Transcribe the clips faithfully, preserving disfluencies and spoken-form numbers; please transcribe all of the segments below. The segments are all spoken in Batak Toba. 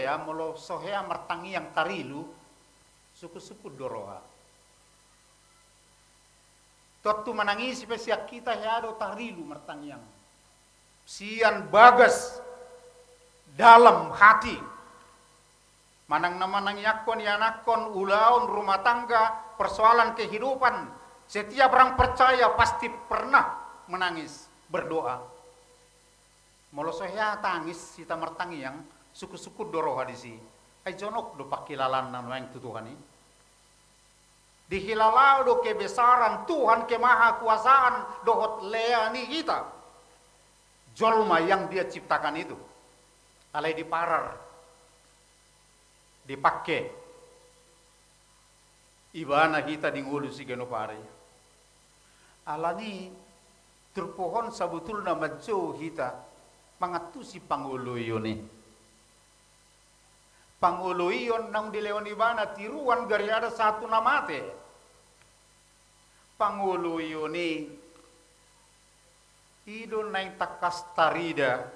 Ia molo so hea martangiang tarilu, sungkun-sungkun do roha. Tontu manangisi pe sian hita hea do tarilu martangiang. Sian bagas dalam hati. Manang na manangiangkon ianakhon, ulaon, rumah tangga, persoalan kehidupan, setiap orang percaya pasti pernah menangis, berdoa. Molo so hea tangis hita martangiang, sungkun-sungkun do roha disi. Ai jonok do panghilalaan na nuaeng tu Tuhan i. Dihilala do kebesaran Tuhan, kemahakuasaan dohot lea ni hita jolma yang Dia ciptakan itu. Alai diparar, dipangke Ibana hita di ngolu siganup ari. Alani turpuk on sabotulna manjou hita mangantusi pangoloion i. Pangoloion naung dilehon Ibana tiruan gariada sahat tu na mate. Pangoloion i, i do naeng tangkas tarida.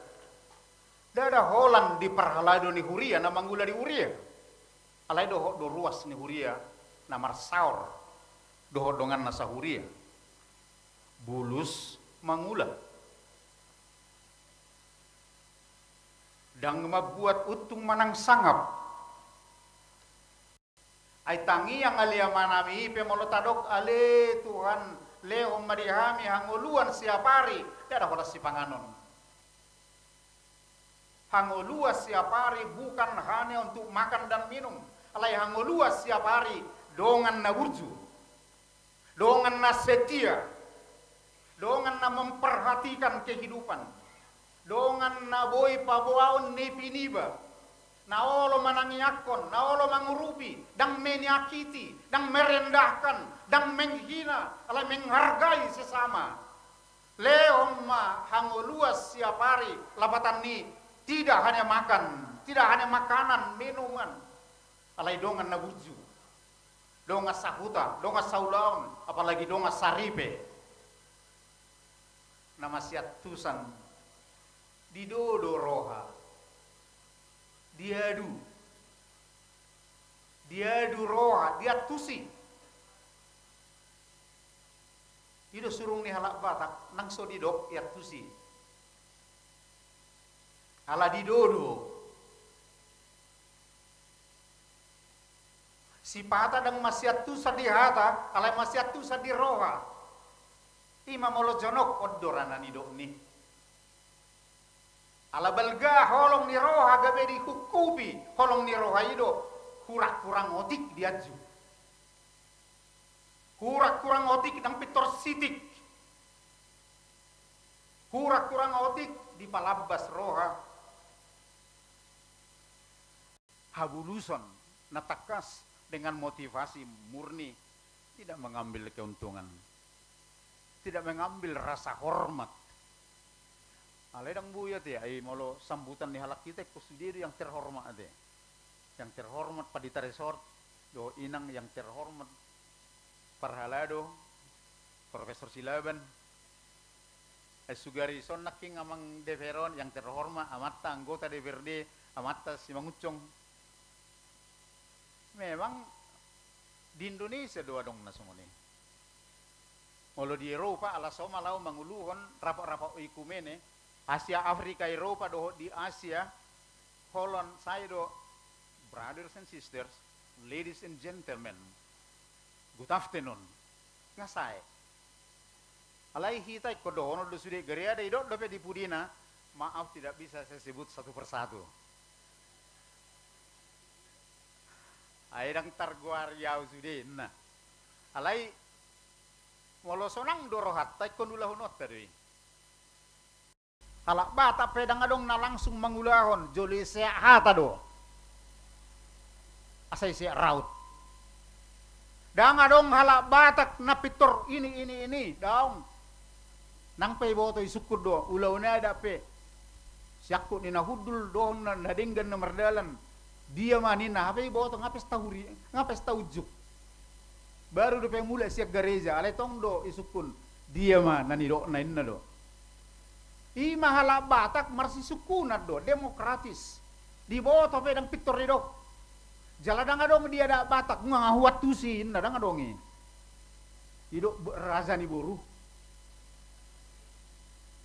Ndada holan di parhalado ni huria na mangula di huria. Alai dohot do ruas ni huria na marsaor dohot donganna sahuria. Bulus mangula. Ndang mambuat untung manang sangap. Ai tangiang ale Amanami i pe molo tadok, ale Tuhan, lehon ma di hami hangoluan siapari, ndada holan sipanganon. Hangoluan siapari bukan hanya untuk makan dan minum, alai hangoluan siapari dongan na burju. Dongan na setia, dongan na memperhatikan kehidupan, dongan na boi paboaon nepi niba, na olo manangiangkon, na olo mangurupi, ndang menyakiti, ndang merendahkan, ndang menghina, alai menghargai sesama. Lehon ma hangoluan siapari, lapatan ni tidak hanya makan, tidak hanya makanan, minuman, alai dongan na burju. Dongan sahuta, dongan saulaon, apalagi dongan saripe. Na masiantusan, didodo roha, diadu, diadu roha, diantusi. I do surung ni halak Batak, nang so didok iantusi. Ala didodo. Sipata ndang masiantusan di hata, alai masiantusan di roha. I ma molo jonok on do ra na nidok ni. Ala balga holong ni roha gabe dihungkupi holong ni roha i do hurang-hurang otik dianju. Hurang-hurang otik ndang pintor sitik. Hurang-hurang otik dipalambas roha. Habulusan na tangkas dengan motivasi murni tidak mengambil keuntungan, tidak mengambil rasa hormat. Alai ndang boi ate, ai molo sambutan ni halak hita ingkon sude do yang terhormat ate. Yang terhormat Pandita Resort dohot inang yang terhormat parhalado Profesor Silaban. Ai sugari songon nangkin amang D P R on yang terhormat, amanta anggota D P R D, amanta Simangunsong. Memang di Indonesia do adong na songon i. Molo di Eropa, ala so ma laho manguluhon rapat-rapat oikumene, Asia, Afrika, Eropa dohot di Asia, holon sae do, brothers and sisters, ladies and gentlemen, good afternoon. Nga sae. Alai hita ingkon dohonon do sude, gariada didok dope di pudina, maaf tidak bisa saya sebut satu persatu. Ai ndang targoari au sude, nah. Alai molo sonang do rohanta ingkon ulahononta do i. Halak Batak pe ndang adong na langsung mangulahon, jolo i seat hata do. Asa i seat raut. Ndang adong halak Batak na pintor ini, ini, ini, daong. Nang pe iboto i sungkun do, ulaon adat pe. Siangkup ni na hundul dohot na, na denggan na mardalan. Dia ma ninna, hape iboto nga pesta huri, nga pesta unjuk. Baru dope mulak sian gareja, alai tong do i sungkun, dia ma na nidokna, ninna do. I ma halak Batak marsisungkunan do, demokratis. Diboto pe ndang pintor didok. Jala ndang adong di adat Batak, nga huantusi, inna ndang adong i. Didok bo-, raja ni boru.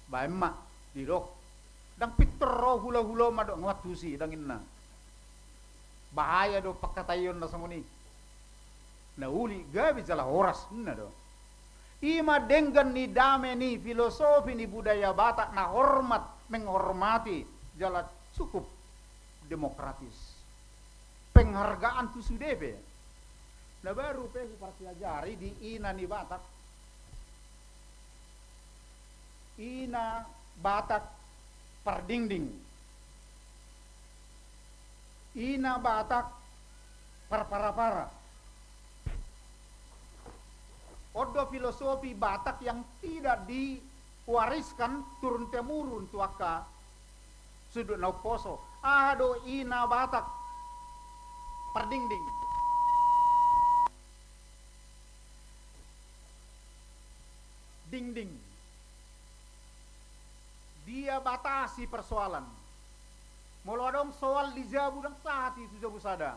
Baen ma, didok. Ndang pintor ro hulahula on mandok nga huantusi, ndang inna. Bahaya do pangkataion na songon i. Na uli gabe jala horas, inna do. I ma denggan ni dame ni filosofi ni budaya Batak na hormat, menghormati, jala cukup demokratis. Penghargaan tu sude pe. Na baru pe huparsiajari di ina ni Batak. Ina Batak pardingding. Ina Batak parparapara. On do filosofi Batak yang tidak diwariskan turun temurun tu angka sundut na umposo. Aha do ina Batak pardingding? Dingding. Dia batasi persoalan. Molo adong soal di jabu, ndang sahat i tu jabu sada.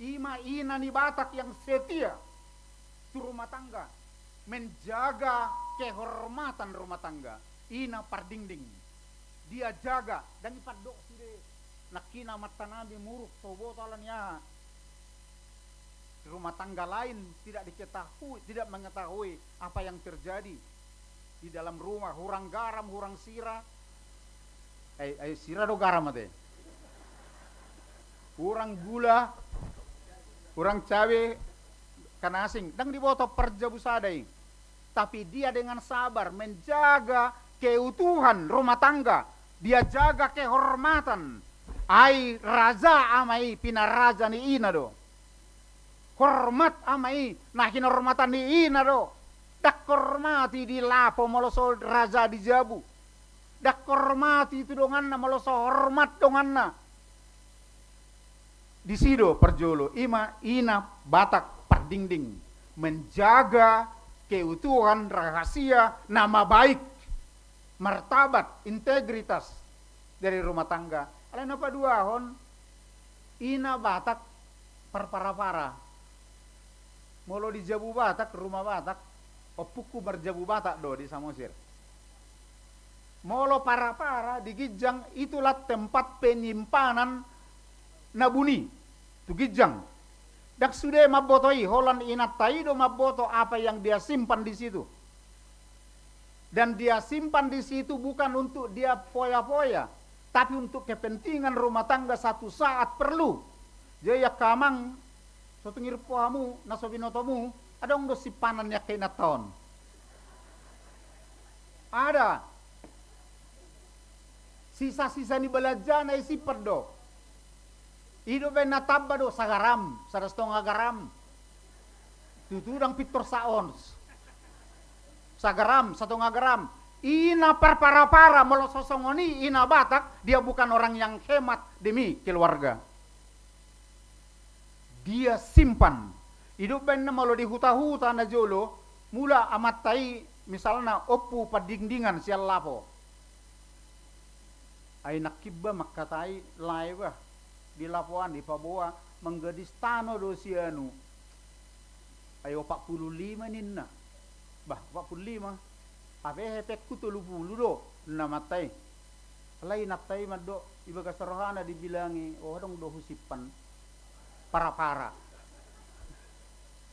I ma ina ni Batak yang setia tu rumah tangga, menjaga kehormatan rumah tangga. Ina pardingding. Dia jaga, ndang i pandok sude. Nangkin amantanami muruk, so huboto ala ni aha. Rumah tangga lain tidak diketahui, tidak mengetahui apa yang terjadi di dalam rumah, hurang garam, hurang sira. Eh, eh, sira do garam ate. Hurang gula, hurang cabe, ikan asing. Ndang diboto parjabu sada i. Tapi dia dengan sabar menjaga keutuhan rumah tangga. Dia jaga kehormatan. Ai raja ama i, pinaraja ni ina do. Hormat ama i, na hinormatan ni ina do. Ndang hormati di lapo molo so raja di jabu. Ndang hormati tu donganna molo so hormat donganna. Disi do parjolo, i ma ina Batak pardingding, menjaga keutuhan rahasia nama baik, martabat, integritas dari rumah tangga. Alai na paduahon, ina Batak parparapara. Molo di jabu Batak, rumah Batak, ompungku marjabu Batak do di Samosir. Molo parapara di ginjang, itulah tempat penyimpanan na buni tu ginjang. Ndang sude mamboto i, holan inanta i do mamboto apa yang dia simpan di situ. Dan dia simpan di situ bukan untuk dia foya-foya, tapi untuk kepentingan rumah tangga satu saat perlu. Jadi angka amang, so tung irip ho hamu na so binotomu, adong do simpanan ni angka inanta on. Ada. Sisa-sisa ni balanjana isimpan do. I do baen na tamba do, sagaram, sada satonga garam. Tutu ndang pintor saons. Sagaram, satonga garam. Ina parpara-para, molo so songon i ina Batak, dia bukan orang yang hemat demi keluarga. Dia simpan. I do baen na molo di huta-huta na jolo, mula amanta i misalna ompu pandingdingan sian lapo. Ai nangkin ba mangkatai lae ba, di lapo an dipaboa, manggadis tano do si anu. Ai opat pulu lima ninna. Bah, opat pulu lima. Hape hepengku tolu pulu do, ninna amanta i. Alai inanta i mandok, i bagas rohana dibilangi, oh, adong do husimpan para-para.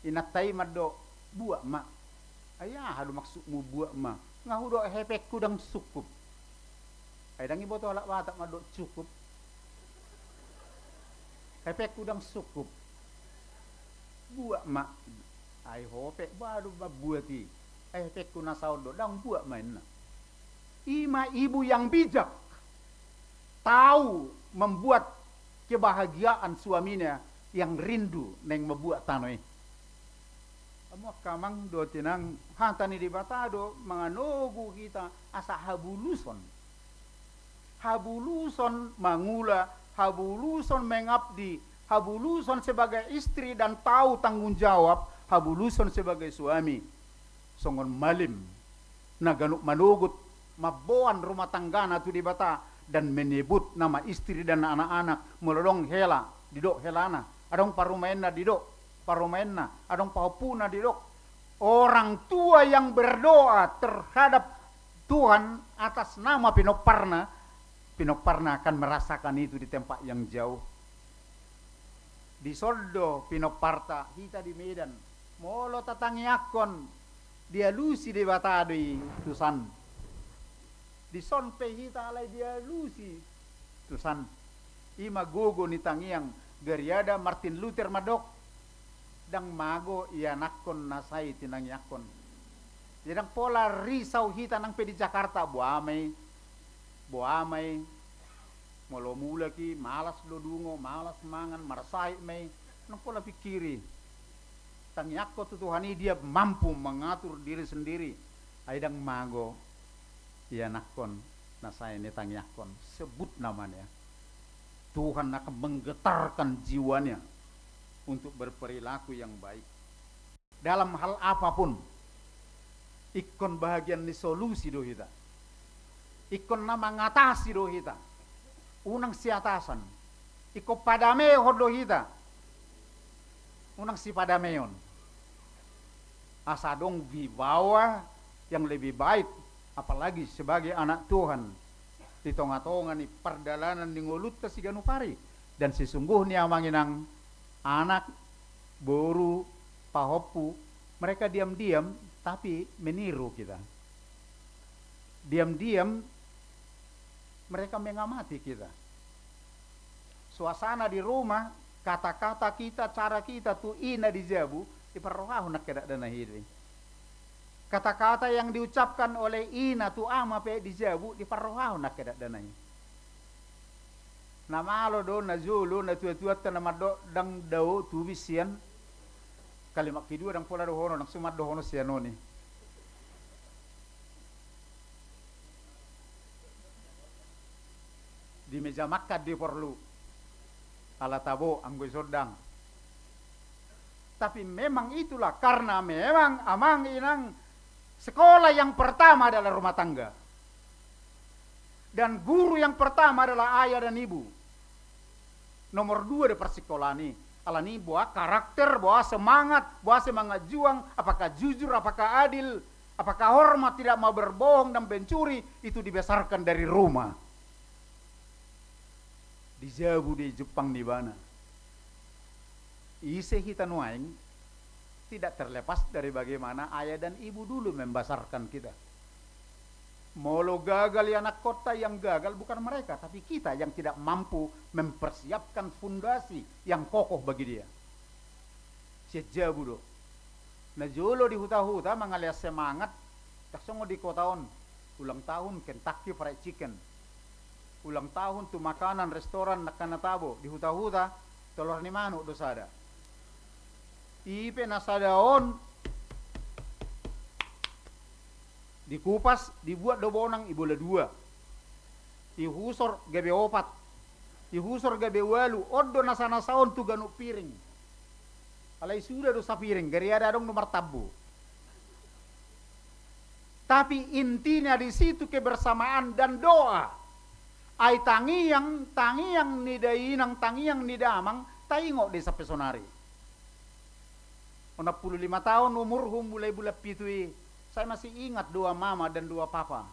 Inanta i mandok, buat ma. Ai aha do maksudmu buat ma? Nga hudok hepengku ndang sungkup. Ai ndang diboto halak Batak mandok cukup. Hepengku ndang sungkup. Buat ma. Ai ho pe, ba do mambuat i. Ai hepengku na saon do, ndang, buat ma, ninna. I ma ibu yang bijak. Tahu membuat kebahagiaan suaminya yang rindu naeng mambuat tano i. Hamu angka amang dohot inang, hata ni Debata do manganogu hita asa habuluson. Habuluson mangula, habuluson mengabdi, habuluson sebagai istri dan tahu tanggung jawab, habuluson sebagai suami. Songon malim na ganup manogot, mamboan rumah tanggana tu Debata, dan menyebut nama istri dan anak-anak. Molo adong hela, didok helana. Adong parumaenna, didok parumaenna. Adong pahompuna, didok. Orang tua yang berdoa terhadap Tuhan atas nama pinomparna, pinomparna akan merasakan itu di tempat yang jauh. Dison do pinomparta hita di Medan. Molo tatangiangkon, dialusi Debata do i tusan. Dison pe hita alai dialusi tusan. I ma gogo ni tangiang. Gariada Martin Luther mandok, ndang mago ianakkon na sai tinangiangkon. Jadi ndang pola risau hita nang pe di Jakarta, boha ma i, boha ma i. Molo mulak i, malas do dungo, malas mangan, marsahit ma i, ndang pola pikiri. Tangiangkon tu Tuhan i, dia mampu mengatur diri sendiri. Ai ndang mago ianakkon na sai nitangiangkon, sebut namanya. Tuhan akan menggetarkan jiwanya untuk berperilaku yang baik. Dalam hal apapun, ingkon bahagian ni solusi do hita. Ingkon na mangatasi do hita. Unang siatasan. Ingkon padamehon do hita. Unang sipadameon. Asa adong wibawa yang lebih baik, apalagi sebagai anak Tuhan, di tonga-tonga ni pardalanan ni ngolunta siganup ari. Dan sesungguhnya, amang inang, anak, boru, pahompu, mereka diam-diam tapi meniru kita. Diam-diam mereka mengamati kita. Suasana di rumah, kata-kata kita, cara kita tu ina di jabu, diparrohahon angka dakdanak i do i. Kata-kata yang diucapkan oleh ina tu ama pe di jabu, diparrohahon angka dakdanak i. Na malo do, na jolo, na tua-tuanta na mandok ndang dao tubis sian kalimat kedua, ndang pola dohonon, langsung ma dohonon sian on i. Di meja makan do i porlu. Ala tabo, anggo i sondang. Tapi memang itulah, karena memang, amang inang, sekolah yang pertama adalah rumah tangga. Dan guru yang pertama adalah ayah dan ibu. Nomor dua do parsikolaan i. Alani boha karakter, boha semangat, boha semangat juang, apakah jujur, apakah adil, apakah hormat, tidak mau berbohong dan mencuri, itu dibesarkan dari rumah. Di jabu do i jumpang ni ibana. Ise hita nuaeng, tidak terlepas dari bagaimana ayah dan ibu dulu membesarkan kita. Molo gagal ianakkonta, yang gagal bukan mereka, tapi kita yang tidak mampu mempersiapkan fondasi yang kokoh bagi dia. Sian jabu do. Na jolo di huta-huta mangalean semangat, ndang songon di kota on. Ulang tahun Kentucky Fried Chicken. Ulang tahun tu makanan restoran angka na tabo, di huta-huta tolor ni manuk do sada. I pe na sada on dikupas, dibuat do bonang, ibola dua. Ihusor gabe opat. Ihusor gabe ualu. On do nasa-nasa on tu ganup piring. Alai suda do sapiring, gariada adong do martambu. Tapi intinya di situ kebersamaan dan doa. Ai tangiang, tangiang ni dainang, tangiang ni damang, taingot do i sampe sonari. Onom pulu lima taon umurhu mulai bulan pitu i, saya masih ingat doa mama dan doa papa.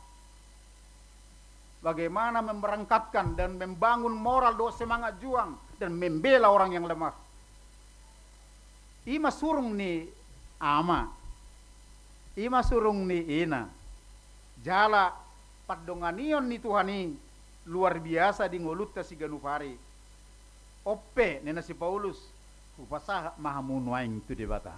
Bagaimana memberangkatkan dan membangun moral dohot semangat juang dan membela orang yang lemah. I ma surung ni ama. I ma surung ni ina. Jala pandonganion ni Tuhan i luar biasa di ngolunta siganup ari. On pe, ninna si Paulus, hupasahat ma hamu nuaeng tu Debata.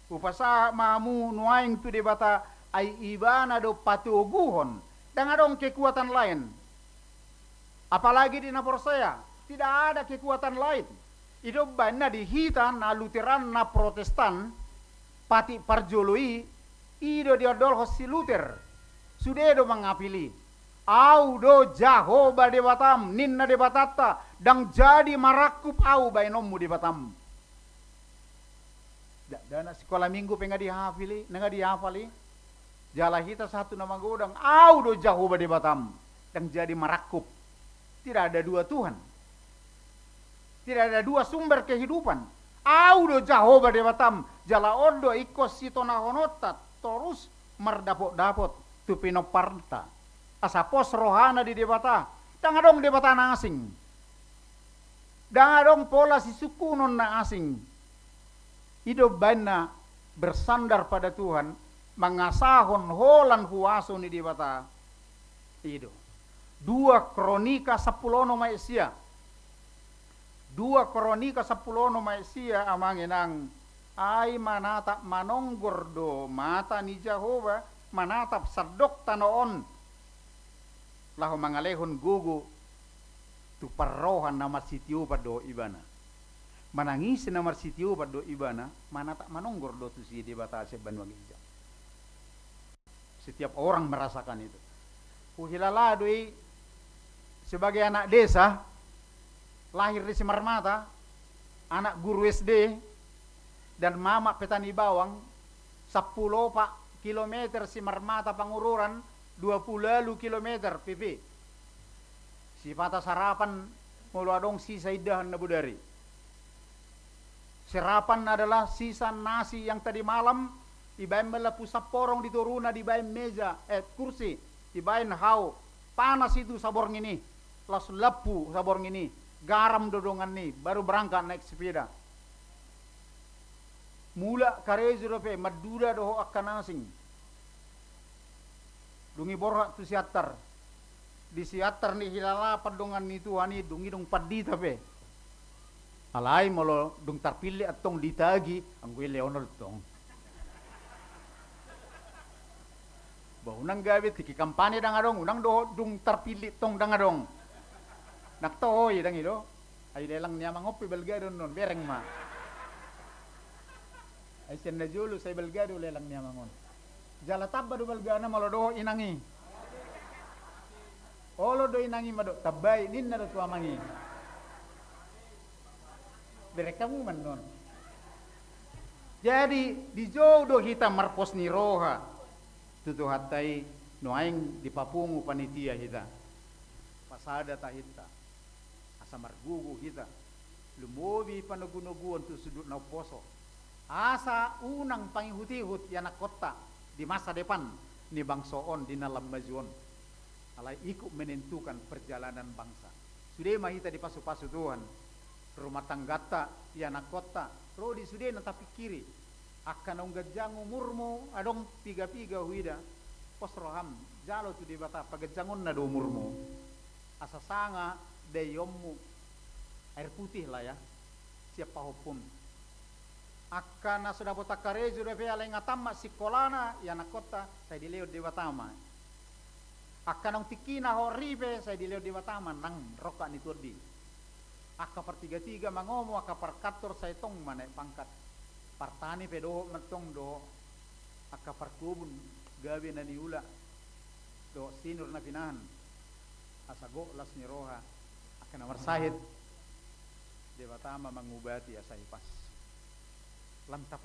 Hupasahat ma hamu nuaeng tu Debata, ai Ibana do patoguhon. Ndang adong kekuatan lain. Apalagi di na porsea, tidak ada kekuatan lain. I do umbaen na di hita na Lutheran, na Protestan, patik parjolo i, i do diondolhon si Luther. Sude do mangapili. Au do Jahowa Debatam, ninna Debatanta, ndang jadi marangkup au baenonmu Debatam. Dakdanak sikola minggu pe nga dihafal i, nga dihafal i. Jala hita sahat tu na magodang, au do Jahowa Debatam. yang jadi marangkup. Tidak ada dua Tuhan. Tidak ada dua sumber kehidupan. Au do Jahowa Debatam, jala on do ingkon sitonahononta torus mardapotdapot tu pinomparta. Asa pos rohana di Debata. Ndang adong debata na asing. Ndang adong pola sisungkunon na asing. I do umbahen na bersandar pada Tuhan, mangasahon holan huaso ni Debata. I do. Dua Kronika sampulu onom ayat sia. Dua Kronika sampulu onom ayat sia, amang inang, ai manatap manonggor do mata ni Jahowa, manatap sandok tano on, laho mangalehon gogo tu parroha na marsitiopan dohot ibana. Manang ise na marsitiopan dohot ibana, manatap manonggor do tusi Debata sian banua ginjang. Setiap orang merasakan itu. Huhilala do i sebagai anak desa, lahir di Simarmata, anak guru S D, dan mamak petani bawang, sampulu opat kilometer Simarmata Pangururan, dua pulu ualu kilometer P P. Sipata sarapan molo adong sisa indahan na bodari. Serapan adalah sisa nasi yang tadi malam, dibaen ma lampu samporong di toruna, dibaen meja, eh, kursi, dibaen hao, panas itu saborngin i, laos lampu saborngin i, garam do dongan i, baru berangkat naik sepeda. Mulak karejo dope, manduda dohot angka na asing. Dung i borhat tu Siantar. Di Siantar nihilala pandongan ni Tuhan i, dung i dung pandita pe. Alai molo dung tarpillit antong ditagi, anggo i lehonon tong. Bah, unang gabe tingki kampanye ndang adong, unang dohot dung tarpillit tong ndang adong. Nang toho i ndang i do. Ai lelang ni amang on pe balga do annon, bereng ma. Ai sian na jolo sai balga do lelang ni amang on. Jala tamba do balgana molo dohot inang i. Olo do inang i mandok tambai, ninna do tu amang i. Bereng hamu ma annon. Jadi, dijou do hita marpos ni roha tu Tuhanta i, nuaeng dipapungu panitia hita. Pasada tahinta. Asa margogo hita, lumobi panogunoguon tu sundut na umposo. Asa unang pangihutihut ianakkonta di masa depan ni bangso on di na lam maju on. Alai ikut menentukan perjalanan bangsa. Sude ma hita dipasupasu Tuhan. Rumah tangganta, ianakkonta, ro di sude na tapingkiri. Angka naung ganjang umurmu, adong pigapiga huida. Pos roham, jalo tu Debata, paganjangonna do umurmu. Asa sanga daionmu air putih lah ya, sian pahompum. Angka na so dapotan karejo dope, alai nga tamat sikolana ianakkonta, sai dilehon Debata ma. Angka naung tingkina hot ripe, sai dilehon Debata ma nang rongkap ni tondi. Angka partigatiga mangomo, angka parkantor sai tong ma naek pangkat. Partani pe dohot ma tong dohot angka parkobun gabe na niula dohot sinur na pinahan. Asa gok las ni roha angka na marsahit, Debata ma mangubati asa hipas. Lam tap